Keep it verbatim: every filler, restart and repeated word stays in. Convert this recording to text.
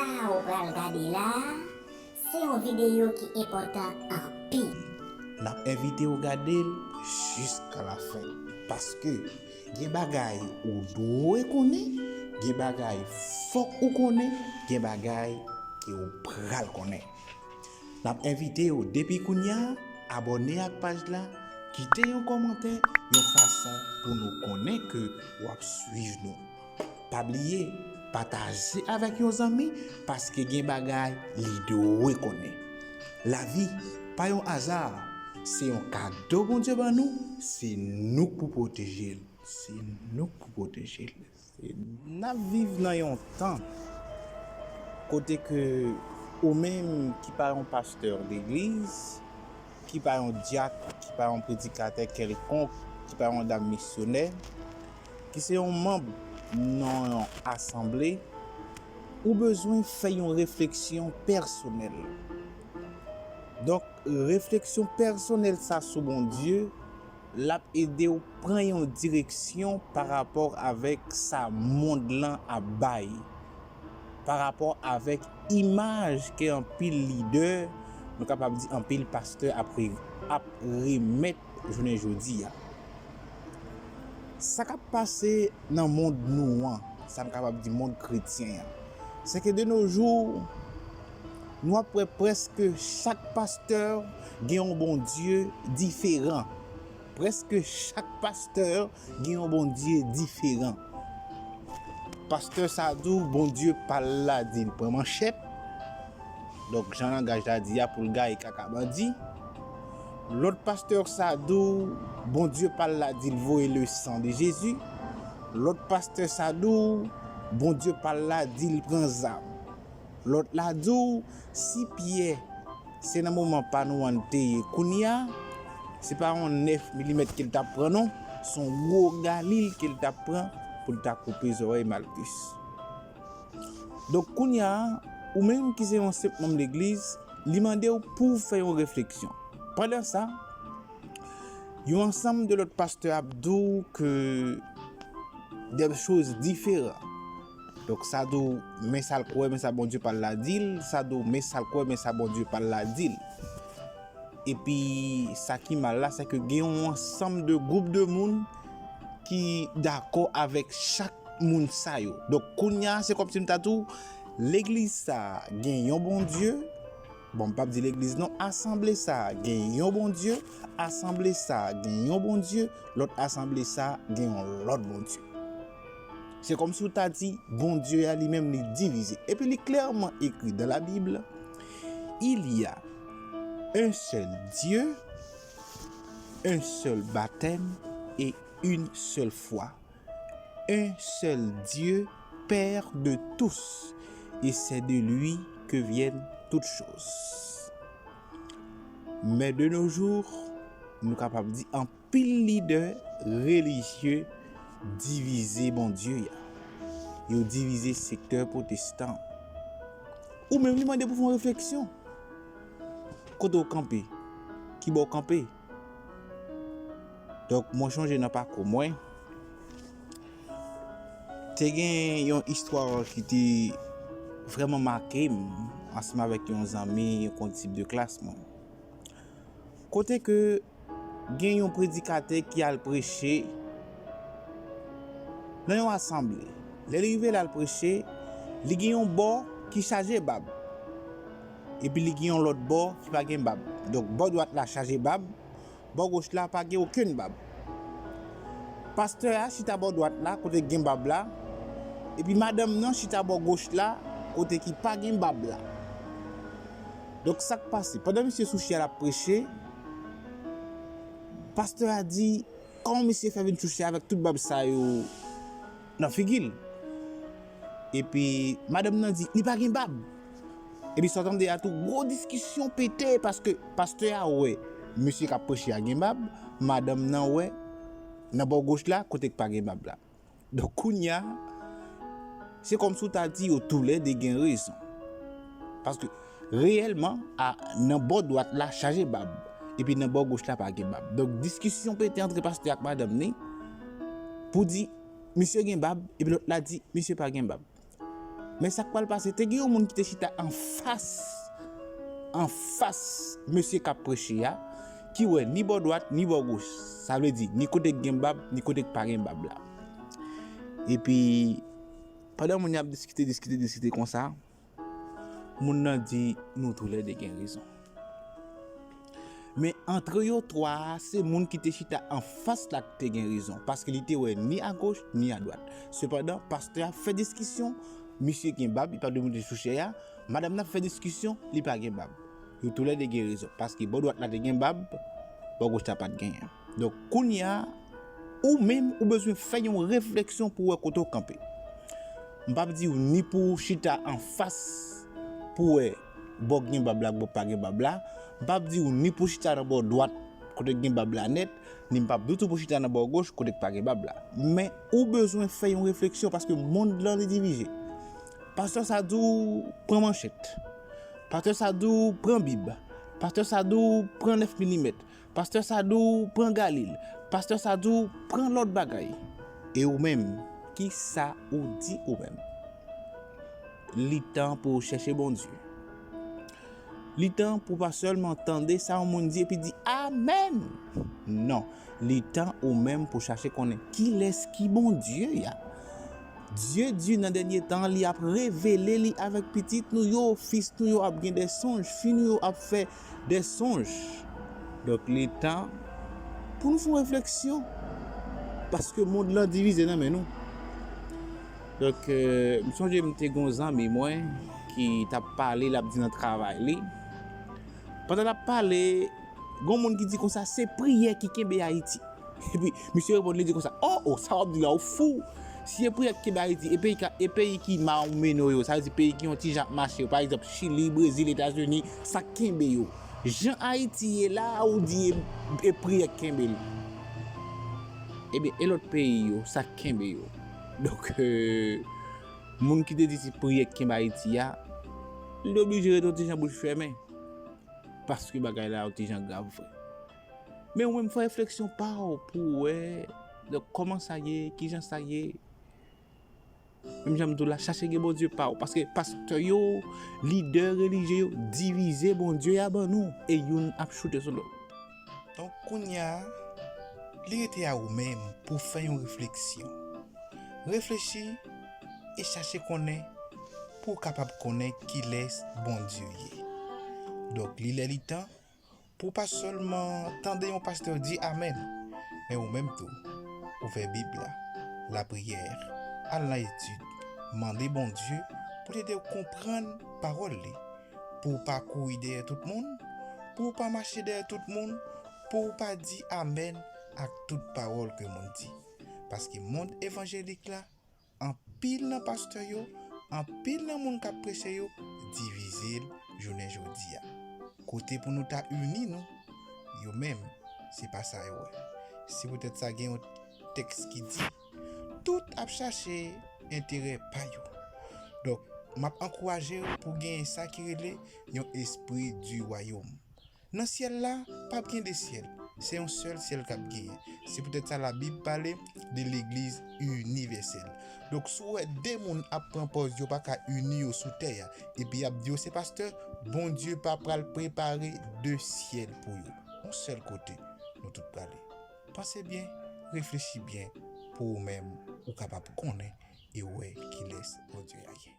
Sa ou pral gade la a, se yon videyo ki enpòtan anpil. N ap envite w gade l jiska lafen, paske gen bagay ou dwe konnen, gen bagay fòk ou konnen, gen bagay ke ou pral konnen. N ap envite w depi kounye a, abòne ak paj la, kite yon kòmantè, yon fason pou nou konnen ke w ap swiv nou. Pa bliye, pataje avèk yon zanmi, paske gen bagay li dwe konnen. Lavi pa yon aza, se yon kado Bondye ban nou, se nou k pou pwoteje l. Se nou k pou pwoteje l. Se, n ap viv nan yon tan kote ke ou menm ki pa yon pastè legliz, ki pa yon dyak, ki pa yon predikatè kèlkonk, ki pa yon dam misyonè, ki se yon manm nan yon asanble, ou bezwen fè yon refleksyon pèsonèl. Donk, refleksyon pèsonèl sa sou Bondye, l ap ede w pran yon direksyon pa rapò avèk sa mond lan ap bay, pa rapò avèk imaj ke anpil lidè, nou kapab di anpil pastè ap re-, ap remèt jounen jodi a. Sa k ap pase nan mond nou an, sa m kapab di mond kretyen an, se ke de nos jours, nou ap wè prèske chak pastè gen yon Bondye diferan. Prèske chak pastè gen yon Bondye diferan. Pastè sa di w Bondye pa l la di l pran manchèt. Donk, jan langaj la di a, pou l gaye kaka bandi. Lòt pastè sa di w Bondye pa l la di l voye le sang de Jésus. Lòt pastè sa di w Bondye pa l la di l pran zam. Lòt la di w, si Pyè se nan moman pa nou an te ye kounye a, se pa yon nèf milimèt ke l t ap pran non, se yon gwo galil ke l t ap pran pou l ta koupe zòrèy Malkis. Donk, kounye a, ou menm ki se yon senp manm legliz, li mande w pou w fè yon refleksyon. Pandan sa, yon ansanm de lòt pastè ap di w ke de choz diferan. Donk, sa di w, men sa l kwè, men sa Bondye pa l la di l, sa di w, men sa l kwè, men sa Bondye pa l la di l. Epi, sa ki mal la, se ke gen yon ansanm de gwoup de moun ki dakò avèk chak moun sa yo. Donk, kounye a, se kòmsi m ta di w, legliz sa a gen yon Bondye. Bon, m p ap di legliz non, asanble sa a gen yon Bondye, asanble sa a gen yon Bondye, lòt asanble sa a gen yon lòt Bondye. Se kòmsi w ta di, Bondye a li menm li divize. Epi li klèman ekri dans la Bible, il y a un seul Dieu, un seul baptême et une seule foi. Un seul Dieu, Père de tous, et c'est de lui que viennent toutes choses. Men de nos jours, nou kapab di anpil lidè relijye divize Bondye a. Yo divize sektè pwotestan. Ou menm li mande pou fè yon refleksyon. Kote w kanpe? Ki bò w kanpe? Donk, mwen chonje nan pakou mwen, te gen yon istwa ki te vrèman make m ansanm avèk yon zanmi, yon kondisip de klas mwen. Kote ke gen yon predikatè ki al preche nan yon asanble. Lè li rive la al preche, li gen yon bò ki chaje bab. Epi li gen yon lòt bò ki pa gen bab. Donk, bò dwat la chaje bab, bò goch la pa gen okenn bab. Pastè a chita bò dwat la, kote ki gen bab la, epi madanm nan chita bò goch la, kote ki pa gen bab la. Donk, sa k pase? Pandan misye sou chè a l ap preche, pastè a di, kòman misye fè vin sou chè avèk tout bab sa yo nan figi l? Epi, madanm nan di, li pa gen bab. Epi, sa w tande a tou, gwo diskisyon pete, paske pastè a wè misye k ap preche a gen bab, madanm nan wè nan bò goch la, kote k pa gen bab la. Donk, kounye a, se kòmsi w ta di yo toulède gen rezon. Paske, reyèlman, a, nan bò dwat la chaje bab, epi nan bò goch la pa gen bab. Donk, diskisyon pete antre pastè ak madanm ni, pou di, misye gen bab, epi lòt la di, misye pa gen bab. Men sa k pral pase, te gen yon moun ki te chita anfas, anfas mesye k ap preche a, ki wè ni bò dwat, ni bò goch. Sa vle di, ni kote k gen bab, ni kote k pa gen bab la. Epi, pandan moun yo ap diskite, diskite, diskite konsa, moun nan di, nou toulède gen rezon. Men antre yo twa a, se moun ki te chita anfas la ki te gen rezon, paske li te wè ni agoch, ni adwat. Sepandan, pastè a fè diskisyon, misye gen bab, li pa dwe monte sou chè a, madanm nan ap fè diskisyon, li pa gen bab. Yo toulède gen rezon, paske bò dwat la te gen bab, bò goch la pa t genyen. Donk, kounye a, ou menm, ou bezwen fè yon refleksyon pou w wè kote w kanpe. M p ap di w ni pou w chita anfas pou w wè bò k gen bab la ak bò k pa gen bab la. M p ap di w ni pou w chita nan bò dwat kote k gen bab la nèt, ni m p ap di w tou pou w chita nan bò goch kote k pa gen bab la. Men ou bezwen fè yon refleksyon paske mond lan li divize. Pastè sa di w pran manchèt. Pastè sa di w pran bib. Pastè sa di w pran nèf milimèt. Pastè sa di w pran galil. Pastè sa di w pran lòt bagay. E ou menm, ki sa ou di ou menm? Li tan pou w chèche Bondye. Li tan pou w pa sèlman tande sa yon moun di epi di amèn. Non, li tan ou menm pou w chache konnen kilès ki Bondye a. Dye di nan dènye tan, li ap revele li avèk pitit nou yo, fis nou yo ap gen de sonj, fi nou yo ap fè de sonj. Donk, li tan pou nou fè yon refleksyon. Paske mond lan divize nan men nou. Donk, euh, m sonje m te gon zanmi mwen ki t ap pale, l ap di nan travay li. Pandan l ap pale, gon moun ki di konsa, se priyè ki kenbe Ayiti. Epi, misye reponn, li di konsa, oh, oh, sa w ap di la, ou fou. Si e priyè ki kenbe Ayiti, e peyi ka, e peyi ki marmeno yo, sa vle di peyi ki yon ti jan ap mache yo, pa egzanp, Chili, Brezil, Etazini, sa k kenbe yo. Jan Ayiti ye la, ou di e, e priyè k kenbe l. Ebyen, e lòt peyi yo, sa k kenbe yo. Donk, euh, moun ki te di se priyè k kenbe Ayiti a, li oblije rete yon ti jan bouch fèmen. Paske bagay la yon ti jan grav vre. Men ou menm fè refleksyon pa w pou w wè, donk, kòman sa ye, kijan sa ye. Menm jan m di w la, chache gen Bondye pa w. Paske pastè yo, lidè relijye yo, divize Bondye a ban nou. E youn ap choute sou lòt. Donk, kounye a, li rete a ou menm pou w fè yon refleksyon. Reflechi e chache konnen pou w kapab konnen kilès Bondye ye. Donk, li lè li tan pou w pa sèlman tande yon pastè di amèn, men ou menm tou, ouvè Bib la, lapriyè, al nan etid, mande Bondye pou l ede w konprann pawòl li, pou w pa kouri dèyè tout moun, pou w pa mache dèyè tout moun, pou w pa di amèn ak tout pawòl ke moun di. Paske mond evanjelik la, anpil nan pastè yo, anpil nan moun k ap preche yo divize l jounen jodi a. Kote pou nou ta ini nou, yo menm, se pa sa yo wè. Se poutèt sa gen yon tèks ki di, tout ap chache enterè pa yo. Donk, m ap ankouraje w pou w genyen sa ki rele yon espri di wayòm. Nan syèl la, p ap gen de syèl. Se yon sèl syèl k ap genyen. Se poutèt sa Labib pale de legliz inivèsèl. Donk, si w wè de moun ap pran pòz yo pa ka ini yo sou tè a, epi y ap di yo se pastè, Bondye pa pral prepare de syèl pou yo. Yon sèl kote nou tout prale. Panse byen, reflechi byen pou ou menm ou kapab konnen e wè kilès Bondye a ye.